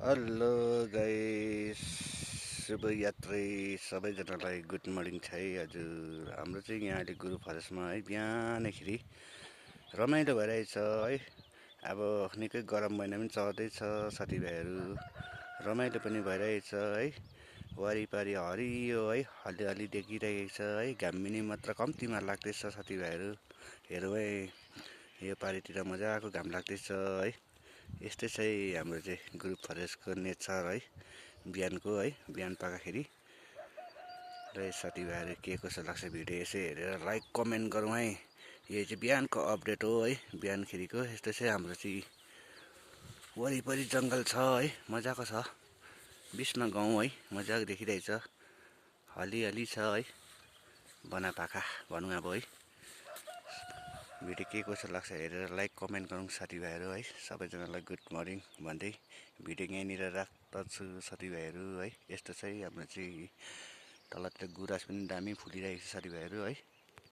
Hello guys, शुभ यात्री सबैजनालाई गुड मर्निङ छ है। हजुर हाम्रो चाहिँ यहाँ अहिले गुरु फरेस्टमा है बिहानखेरि रमाइलो भइरहेछ है। अब निकै गरम महिना पनि चढ्दैछ, साथीभाइहरू रमाइलो पनि भइरहेछ है। वरिपरि हरियो है, हरियाली देखिरहेको छ है। घाम मात्र कम्तीमा लाग्दैछ साथीभाइहरू। हेरौँ है, यो पारितिर मजाको घाम लाग्दैछ है। यस्तै चाहिँ हाम्रो चाहिँ ग्रुप फरेस्टको नेचर है, बिहानको है, बिहान पादाखेरि। र साथीभाइहरू के कसो लाग्छ भिडियो यसो हेरेर लाइक कमेन्ट गरौँ है। यो चाहिँ बिहानको अपडेट हो है, बिहानखेरिको। यस्तो चाहिँ हाम्रो चाहिँ वरिपरि जङ्गल छ है, मजाको छ। बिचमा गाउँ है, मजाको देखिरहेछ, हलियाली छ है, बनापाखा भनौँ अब है। भिडियो के कसो लाग्छ हेरेर लाइक कमेन्ट गरौँ साथीभाइहरू है। सबैजनालाई गुड मर्निङ भन्दै भिडियो यहीँनिर राख्दछु साथीभाइहरू है। यस्तो चाहिँ हाम्रो चाहिँ तलतिर गुराँस पनि दामी फुलिरहेको छ साथीभाइहरू है।